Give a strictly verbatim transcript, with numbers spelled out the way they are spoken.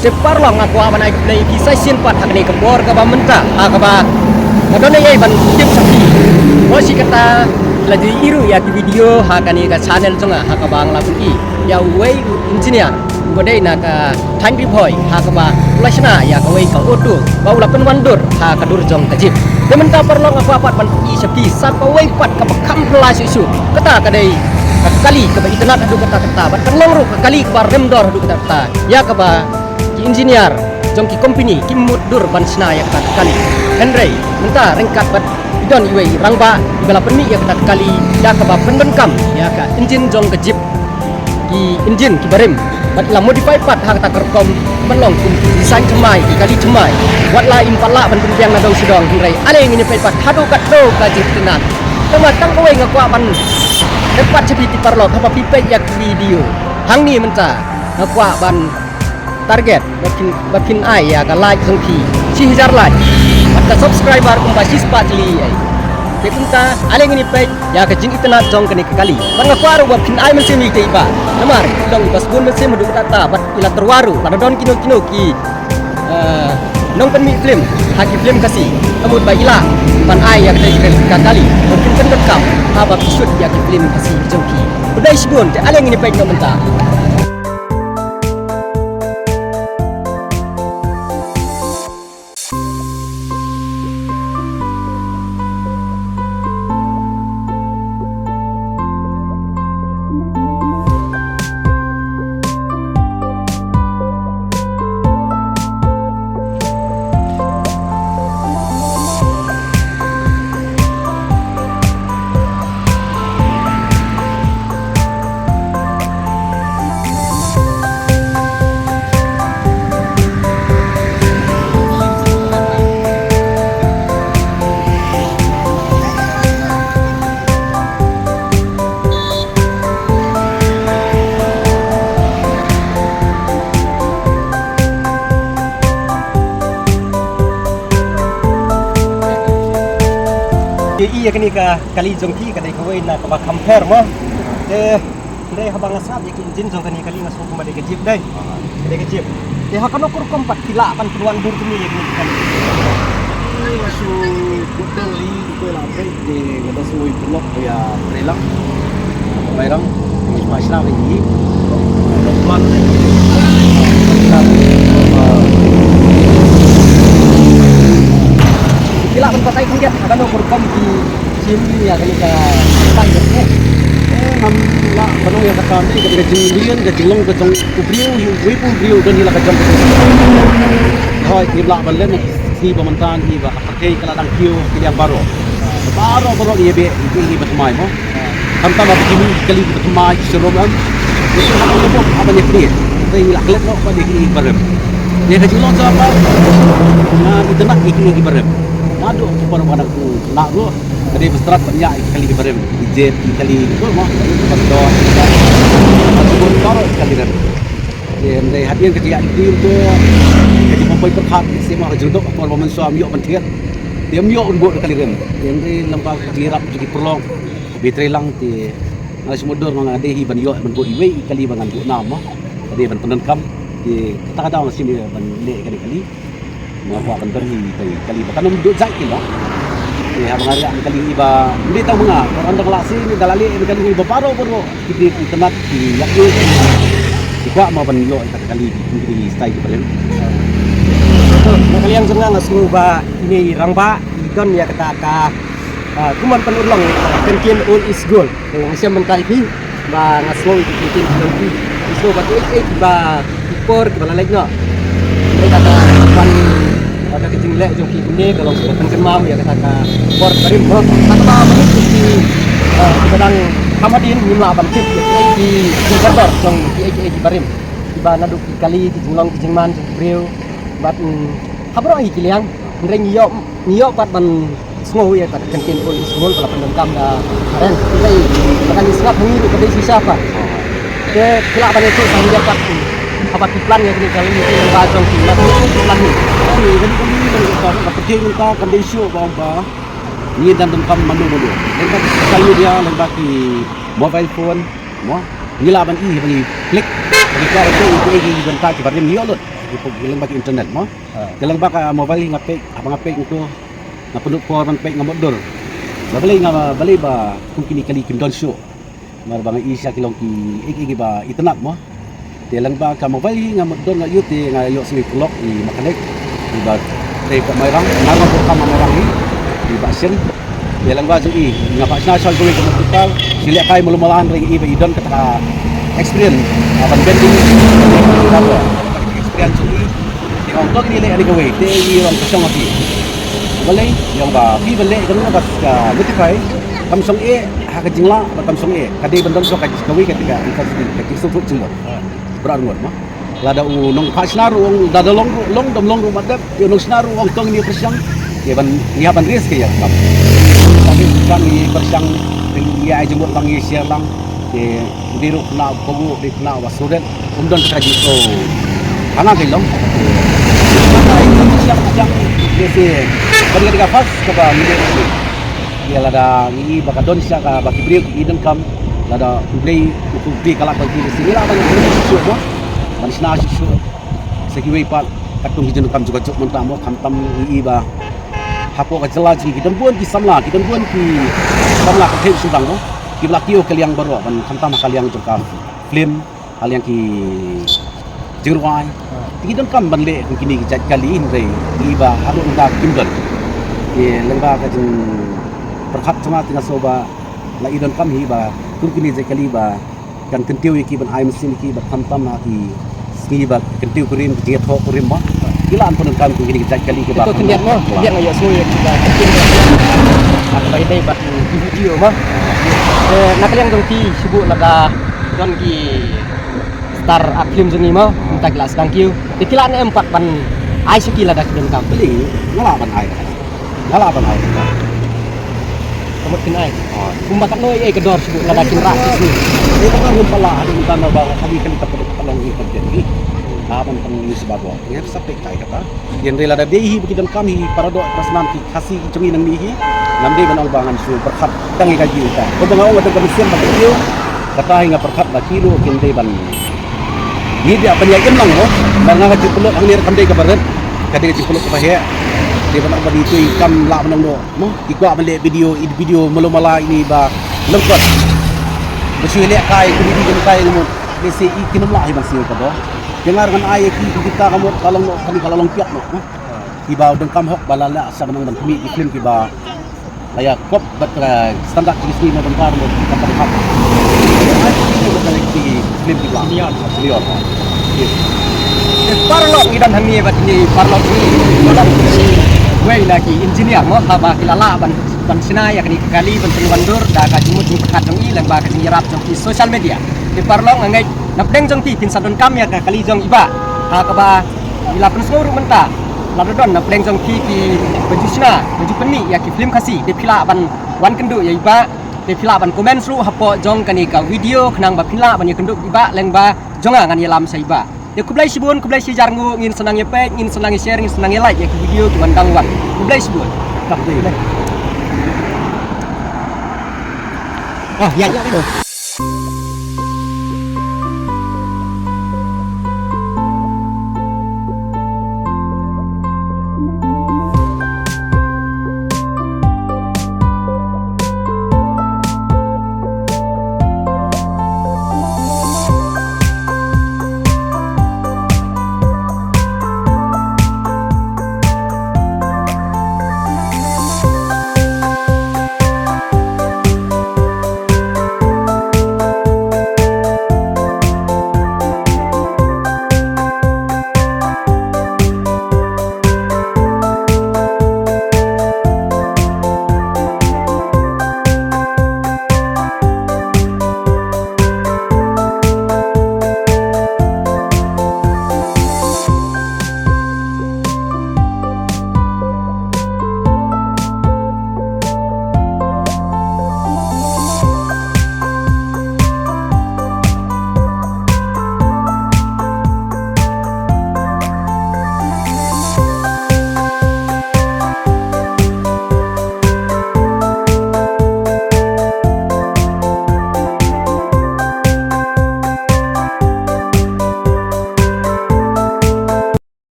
Te paralok, nga kwah ban ai khublei ïa phi sa shisien pat ha kane ka por kaba mynta, ha kaba nga don ei ei ban tip sha phi. Mo shi katta la ju ïohi ruh ïa ki video ha kane ka channel jong nga, ha kaba nga la pyni ïa uwei u engineer uba dei na ka thaiñ Ri Bhoi, ha kaba u la shna ïa kawei ka auto ba u la pynwandur ha ka dur jong ka jeep. Te mynta paralok, nga kwah pat ban pyni sha phi sa kawei pat kaba kham phylla shuh shuh. Kata ka dei ka kali kaba itynnad haduh katta katta, bad ka long ruh ka kali kaba rem dor haduh katta katta, ïa kaba ki engineer jong ki company kim mutdur ban shna ïa kata ka kali. Hynrei mynta ryngkat bad i don iwei i rangbah iba la pynmih ïa kata ka kali da kaba pyndonkam ïa ka engine jong ka jeep, ki engine kiba rim, bad la modify pat ha kata ka rukom ban long kum ki design thymmai, ki kali thymmai. Wat la im pat lah ban pynbiang na dong sha dong, hynrei ale ngin ïa peit pat haduh katno ka jingtynnad. Tangba tang kawei nga kwah ban pynpaw sha phi, te paralok, haba phi peit ïa ka video hangne mynta, nga kwah ban target ba phin, ba phin ai ïa ka like jong phi shi hajar like, bad ka subscriber kumba shi spah tylli ei. Te kumta ale ngin ïa peit ïa ka jingitynnad jong kane ka kali. Bad nga kwah ruh ba phin ai mynsiem ïa itei i bah, namar i long iba sbun mynsiem haduh katta katta, bad i la tyrwa ruh ba la don kino kino ki, eh, nongpynmih film ha ki film Khasi, ka mut ba i lah ban ai ïa katei ka kali ba phin pyndonkam haba phi shoot ïa ki film Khasi jong phi. Khublei shibun, te ale ngin ïa peit noh mynta. Ïa, ïa kane ka kali jong phi ka dei kawei na kaba kham pher mo. Te hynrei haba nga sngap ïa ki engine jong kane ka kali nga sngew kumba dei ka jeep dei. Ka dei ka jeep. Te ha kano ka rukom pat phi lah ban pynwandur kumne ïa kane ka kali? Nga shu kut dang hi, kut la peit, te nga da shu ïa pynlok ïa Treilang. Bairang, ni ma shna ri. Plan. Ki lah ban batai khyndiat ha kano ka rukom ki shim ïa kane ka tai ïa. Eh, ngam lah ban ong ïa kata, ka dei ka jinglong ka jinglong ka jong u briew, u briew, u briew don hi la ka jong. Hooid, ngim lah ban len ki ba mynta ki ba Ka kei ka la dang kiew ki liang baroh. Baroh baroh ïa beh ïa ki ba thymmai mo. Khamtam ba ki kali ki ba thymmai ki sharum em. Ïa ki haba ka bok haba ïa ki. Te ïa la klet noh ba ïa ki ba rem. Ïa ka jinglong sa ba. Nga ki tynat ïa ki ba rem. Naduh ki baroh ba dang ku na ruh. Ka dei ba strat ban ïa ki kali ki ba rem. Ki jet ki kali ki mo. Ki ba dor. Ki ba dor ki kali rem. Ïa, hynrei hadien ka jingïaid lynti to ka jingpoi pyrkhat, shisha ma ka jingdok ka por ba mynshuwa ym ïoh ban thied. Te ym ïoh ban buh da ka kali rem. Te hynrei lem bad ka jingïarap jong ki paralok, ba Treilang te nga la shu mutdur nga dei hi ban ïoh ban buh iwei i kali ba ngan buh nam mo. Ka dei ban pyndonkam. Te kata ka daw nga shim ïa ban leh ïa kane ka kali. Nga kwah ban don hi ka kali ba kan ym duh jait ki long. Te haba nga riah ïa ka kali hi ba ym dei tang ma nga, ba ran dang la sien da la leh ïa ka kali hi ba baroh baroh. Ki dei ki tynat ki ïa ki. Ki kwah ma ban ïoh ïa ka kali ki, ki style ki brand. Na ka liang jong nga nga sngew ba ine i rangbah i don ïa kata ka, ah, kumban pynurlong, ah, kyntien old is gold. Te nga shem mynta ïa phi ba nga sngew ïa ki kyntien ki jong phi. Nga sngew ba ki ei ki ei kiba ki por kiba la leit noh. Te kata ban, kata ka jingleh jong phi kumne ka long kaba pynkynmaw ïa kata ka por barim mo. Kata ba mynta ki, eh, kiba dang kham hadien ngim lah ban tip ïa ki ei ki jingkordor jong ki ei ki ei kiba rim. Kiba naduh ki kali ki jinglong ki jingman jong ki briew. Bad, mm, ha baroh hi ki liang. Hynrei ngi ïoh, ngi ïoh pat ban sngew ïa ka kyntien old is gold ba la pyndonkam da Karen. Hynrei lada ngi sngap ha ngi ruh ka dei shisha pat. Te ki lah ban ïathuh sa hangne pat. Haba ki plan ïa kane ka kali, ki ba jong ki, la ki plan hi. Kane ka kali, kane ka kali, ka kali ka dei shuh ba, ba ngi dang donkam mano mano. Lem bad social media, lem bad ki mobile phone, mo. Ngi lah ban i, ban i click, ban i click, ban i, ban i, ban i, ban i, ban i, ban i, ban i, ban i, ban i, Ki pok ki lyngba ki internet mo. Ki lyngba ka mobile hi nga peit, haba nga peit nangtu nga pynlut por ban peit nga mutdur. Ba balei nga, balei ba kum kine kali kim don shuh. Namar ba nga i sha ki long ki, ki, ki ba itynnad mo. Te lyngba ka mobile hi nga mutdur nga ïoh te nga ïoh sngi pynlok i mechanic. Iba te ka Mairang, nga ruh ka Mairang hi. Iba sien. Te lyngba jong i nga ba shna shal jong i ka hospital. Shi leh kai malu malan ring i ba i don kata ka experience. Ban bending. Experience jong i. Te ong to kine leh ani kawei. Te i ong ka shong ati. Balei, ong ba phi ba leh ka ruh ba ka notify. Kam shong eh ha ka jinglah ba kam shong eh. Ka dei ban don shuh ka kawei ka tika ka jingsngewthuh jingmut. Bra ngut mo. Lada u nongphah shna ruh ong, lada long ruh long, dom long ruh mat dep, u nongshna ruh ong tong ni pyrshang. Ïa ban, ïa ban risk ïa kam. Tapi kan ni pyrshang, ïa ai jingmut lang, ïa share lang. Te dei ruh kena kobu, dei kena wa sudet. Um don ka ji so. Hanga ke long. Shang shang ni si. Kan ka fast ka ba ni. Ïa lada ngi ba ka don sha ka ba ki briew ki donkam lada U Blei U Blei ka lak ban ki si la ban shu mo ban shna shu shu sa kiwei pat katkum ki donkam juga juk mynta mo khamtam ngi ba hapoh ka jylla jong ki don bun ki samla ki don bun ki samla ka thep shu dang mo ki ba la kiew ka liang baroh ban khamtam ka liang jong ka film. Ka liang ki jingrwai. Te ki donkam ban leh kum kine ki jait kali hynrei kiba haduh mynta kim don. Te lyngba ka jingpyrkhat jong nga te nga sngew ba la i donkam hi ba kum kine jait kali ba kan kyntiew ïa ki ban ai mynsiem ïa ki ba khamtam ha ki sngi ba kyntiew kurim ki jingïathoh kurim ba ki la an pyndonkam kum kine ki jait kali kiba. Te to khyndiat mo, khyndiat nga ïohsngew ïa ki ba kyntiew. Haba ïadei bad ki video mo. Te na ka liang jong ki shu buh lada don ki star act film jong ngi mo, mynta ki la sdang kiew. Te ki la ne em pat ban ai sha ki lada ki donkam. Phi nga lah ban ai. Nga lah ban ai. Ka mut phin ai. Kumba katno ïa ka dor shu lada kin rah shu shu. Ïa ka dor kumba lah haduh mynta na ba kali kali ka pynlong ïa ka dor. Ha ban pynlong ïa shu ba dor. Ïa sa pek kai kata. Ïa hynrei lada dei hi ba ki donkam hi para doh para snam ki Khasi ki jong ngi nangne hi. Ngam dei ban ong ba ngan shu pyrkhat tang ïa ka ji uta. Ko ba nga ong ka mynsiem ba ka ïoh. Kata hi nga pyrkhat ba ki ruh kin dei ban. Ngi dei ban ïa im lang mo. Ba nga ka jingpynlut hangne kam dei kaba rit. Ka dei ka jingpynlut kaba heh. Dei ban ong ba ngi tu kam lah ban ong noh mo. Ki kwah ban leh video, edit video malu mala ini ba lyngkot. Ba shu leh kai ku di di kai mo. Dei se i kin ym lah hi ban siew ka ba. Jangar ngan ai ki ki ka ka mo ka long noh, ka long piat noh. Kiba u donkam hok ba la lah sa ban ban khmih ki film kiba la ïa kop bad ka standard ki sngi na donkam mo ka donkam. Ai ki film kiba senior. Senior. Yes. Te paralok ngi don hangne bad ngi paralok ngi don wei na ki engineer mo haba ki la lah ban ban shna ïa kane ka kali ban pynwandur da ka jingmut jingpyrkhat jong i lyngba ka jingïarap jong ki social media. Te paralok nga ngeit na pdeng jong ki kin sa donkam ïa ka kali jong i bah. Ha kaba i la pynsngew ruh mynta. Lada don na pdeng jong phi ki ba ju shna, ba ju pynmih ïa ki film Khasi, te phi lah ban wan kynduh ïa i bah, te phi lah ban comment ruh hapoh jong kane ka video khnang ba phin lah ban ïa kynduh i bah lyngba jong nga ngan ïalam sha i bah. Te khublei shibun, khublei shijar nguh, ngin sa nang ïa peit, ngin sa nang ïa share, ngin sa nang ïa like ïa ki video ki ban dang wan. Khublei shibun. Khublei. Oh, ïa, ïa.